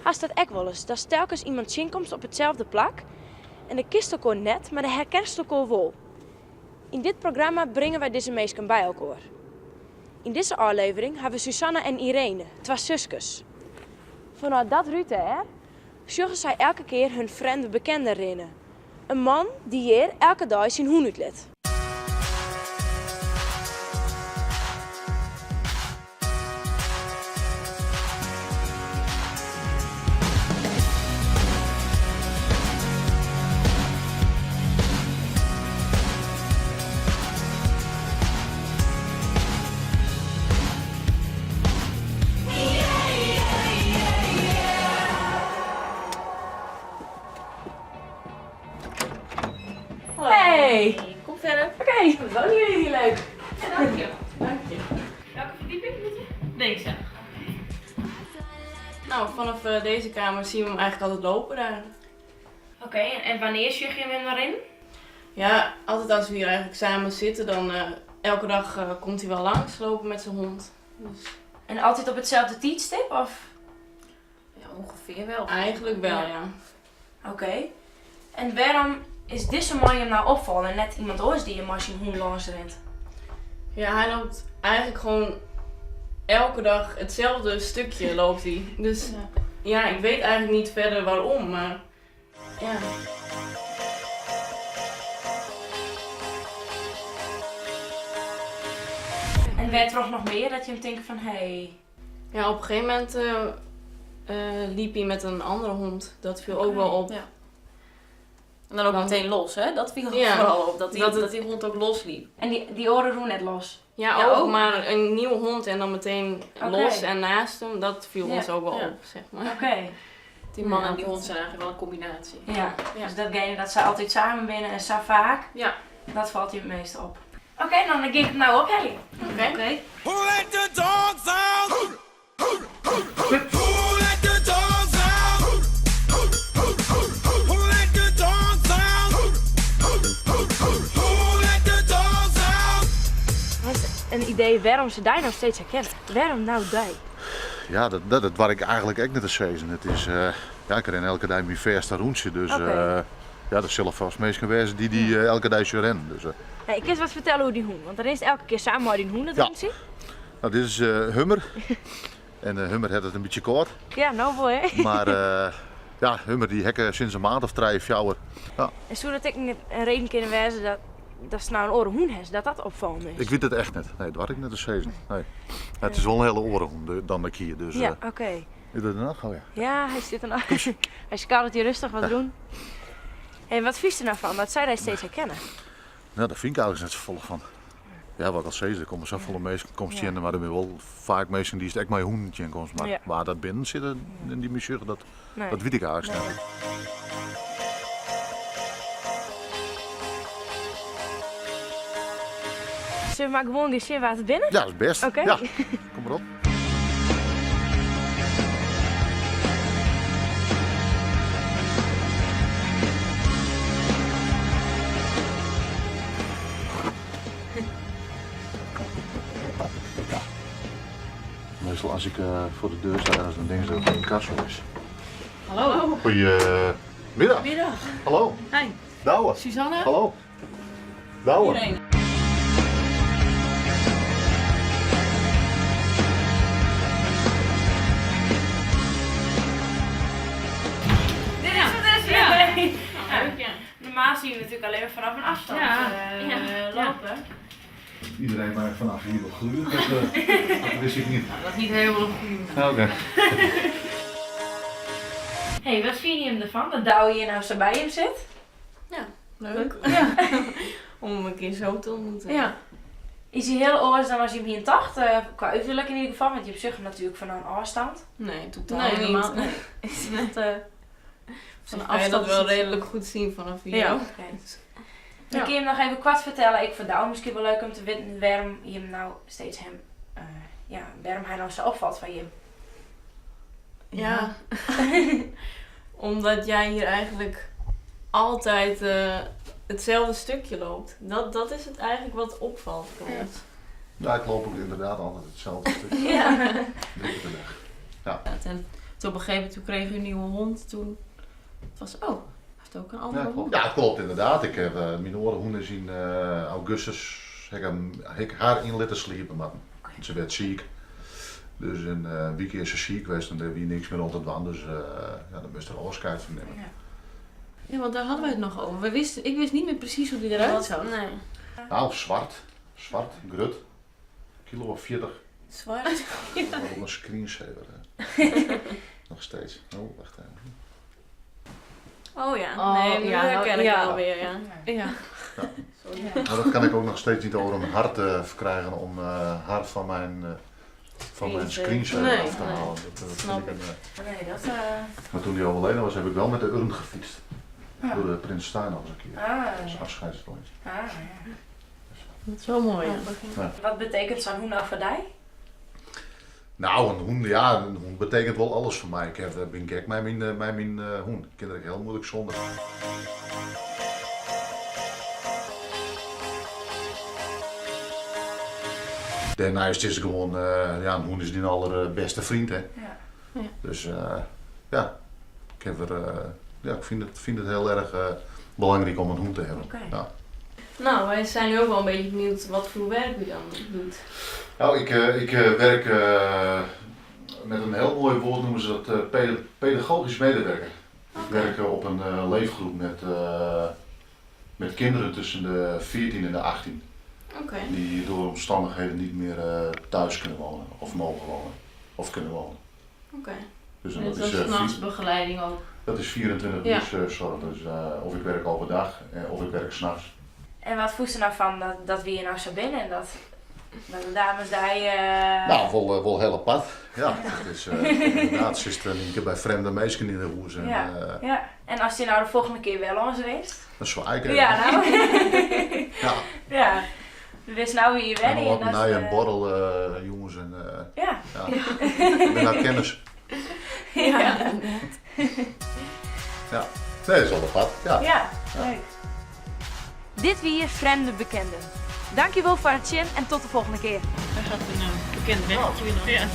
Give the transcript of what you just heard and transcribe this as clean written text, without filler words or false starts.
Hast dat ek wolris, datst telkens iemand tsjinkomst op itselde plak en de kinst elkoar net, mar de herkenst elkoar wol? Yn dit programma bringe wy dizze minsken by elkoar. Yn dizze ôflevering hawwe Susanne en Irene, twa suskes. Fanôf dat rút dêr sjogge sy elke kear hun frjemde bekende rinnen. In man dy't hjir elke dei syn hûn útlit. Hey! Kom verder. Oké, wat wonen jullie hier leuk. Ja, dank je. Dank je. Welke verdieping moet je? Deze. Nou, vanaf deze kamer zien we hem eigenlijk altijd lopen daar. Oké, en wannear sjogge jim him dan rinnen? Ja, altijd als we hier eigenlijk samen zitten, dan elke dag komt hij wel langs lopen met zijn hond. Dus. En altyd op itselde tiidstip? Of? Ja, ongeveer wel. Eigenlijk wel, ja. Oké. En wêrom is dizze man jim nou opfallen en net iemand oars dy't hjir mei syn hûn lâns rint? Ja, hij loopt eigenlijk gewoon elke dag hetzelfde stukje loopt hij. Dus ja, ik weet eigenlijk niet verder waarom, maar ja. En wêrtroch noch mear dat jim tinke fan hé. Ja, op een gegeven moment liep hij met een andere hond. Dat viel ook wel op. Ja. En dan ook meteen los, hè? Dat viel vooral op, dat die hond ook los liep. En dy oare rûn net los? Ja, Ja, ook, ook. maar een nieuwe hond en dan meteen los en naast hem, dat viel ons ook wel op, zeg maar. Die man en die hond zijn eigenlijk wel een combinatie. Ja, dus datgene dat ze altyd samen binne en sa faak, dat falt je it meest op. Oké, dan gean ik it no opheljen. Oké. Oké. Who let the dogs out? Who let the dogs out? Who let the dogs out? Who let the dogs out? Hast in idee wêrom se dy no steeds herkenne? Wêrom no dy? Ja, dat doar ik eigentlik ek net te sizzen. It is, ja, ik rin elke dei myn fêste rûntsje, dus ja, der sille fêst minsken wêze dy't dy elke dei sjen rinnen. Dus. Hey, kinst wat fertelle oer dyn hûn? Want dan rinst elke kear samen mei dyn hûn dat rûntsje. No, dit is Hummer. En Hummer hat it in bytsje kâld. Ja, no wol hè. Mar ja, Hummer dy ha ik sinds in maand of trije, fjouwer. Ja. En soe dat ek in reden kinne wêze datst no in oare hûn hast, dat dat opfallen is? Ik wit it echt net. Nee, dat doar ik net te sizzen. Nee. Het is wol in hiele oare hûn dan ik hie. Dus, Ja, oké. Is dat er noch? Oh ja. Ja, hy sit der noch. Hy skarret hjir rêstich wat rûn. En wat fynst der no fan dat sy dy steeds herkenne? No, dêr fyn ik eigentlik net safolle fan. Ja, wat ik al sis, der komme safolle minsken komst tsjin, mar der binne wol faak minsken dy'tst ek mei hûnen tsjinkomst. Mar wa't dat binnen sit en dy my sjogge, dat wit ik eigentlik net. Sille we mar gewoan gean sjen wa't it binne? Ja, dat is bêst. Oké. Ja, kom mar op. Meastal as ik foar de deur sta, dan tinke se dat it in incasso is. Hallo. Goedemiddag. Middag. Hallo. Hi. Douwe. Suzanne. Hallo. Douwe. Irene. Dit is het dus. Ja. Ja. Normaal zien we natuurlijk alleen maar vanaf een afstand lopen. Iedereen maar vanaf hier wel gluren, dat wist ik niet. Nou, dat is niet helemaal een goede. Oké. Hey, wat fine jim derfan dat Douwe hjir no sa by jim sit? Ja, leuk. Ja. Om hem een keer zo te ontmoeten. Ja. Is hy hiel oars dan as jim hienen tocht? Kwa uterlik yn ieder gefal, want jim sjogge him natuerlik fan in ôfstand. Nee, totaal Nee, niet. helemaal niet. Is net, Van kan je dat wel redelijk goed zien vanaf hier. Ja. Oké. Dan kin je him noch even koart fertelle, ek foar Douwe miskien wol leuk om te witten wêrom jim no steeds him, ja, wêrom hy no sa opfalt foar jim. Ja. Omdat jij hier eigenlijk altijd hetzelfde stukje loopt. Dat is het eigenlijk wat opvalt voor ons. Ja, ik loop ook inderdaad altijd hetzelfde stukje. Ja. Drie keer per dag. Ja. En Toen op een gegeven moment toen kreeg u een nieuwe hond. Toen het was, oh, hij heeft ook een andere Ja, klopt. hond. Ja, klopt inderdaad. Ik heb mijn oren is in augustus heb ik, hem, heb ik haar in laten sliepen, maar ze werd ziek. Dus een week is ze ziek geweest en daar wie niks meer altijd aan. Dus ja, dan moest er afscheid van nemen. Ja. Ja, want daar hadden we het nog over. Ik wist niet meer precies hoe die eruit zag. Nee. Nou, zwart. Zwart, grut. Kilo of 40. Zwart. Ja. Op een screensaver. Hè. Nog steeds. Oh, wacht even. Oh ja, Oh, nee, nu ja, nou, herken ik ja. wel weer, ja. Ja. Sorry. Nou, dat kan ik ook nog steeds niet over mijn hart verkrijgen om haar van mijn screensaver Nee, af te nee. halen. Dat vind Snap ik een, Nee, dat... Maar toen die overleden was, heb ik wel met de urn gefietst. Ja. Door de Prins Tuin nog eens een keer. Ah, Dat is afscheidsrondje. ah, ja. Dat is wel mooi, ja. Ja. Wat betekent zo'n hoen nou voor jou? Nou, een hoen, ja, een hoen betekent wel alles voor mij. Ik ben gek met mijn hoen. Ik ken er heel moeilijk zonder. Daarnaast is het gewoon, ja, een hoen is die allerbeste vriend, hè. Ja. Ja. Dus ja, ik heb er, ja, ik vind het heel erg belangrijk om een hoen te hebben. Oké. Ja. Nou, wij zijn nu ook wel een beetje benieuwd wat voor werk u dan doet. Nou, ik werk met een heel mooi woord noemen ze dat pedagogisch medewerker. Ik werk op een leefgroep met kinderen tussen de 14 en de 18. Oké. Die door omstandigheden niet meer thuis kunnen wonen of mogen wonen of kunnen wonen. Oké. Dus en Dat dat is is, s'nachts begeleiding ook. dat is 24 uur zorg. Dus of ik werk overdag of ik werk s'nachts. En wat voest er nou van dat we hier nou zo binnen en dat de dames daar... Nou, wel heel apart. Ja, het is inderdaad, ze is een keer bij vreemde meisjes in de hoes. En, Ja. Ja, en als die nou de volgende keer wel ons is? dan zwaai ik even. Ja, nou. Ja. Ja. We wisten nou wie je En bent. dan wat en dat een is, een borrel, jongens. En, Ja. ja. Ik ben nou kennis. Ja. Ja. Nee, dat is wel apart. Ja. Ja, leuk. Dit wie Vreemde Bekenden. Dankjewel voor het zien en tot de volgende keer. Daar gaat een bekend weggetje weer nog. Ja.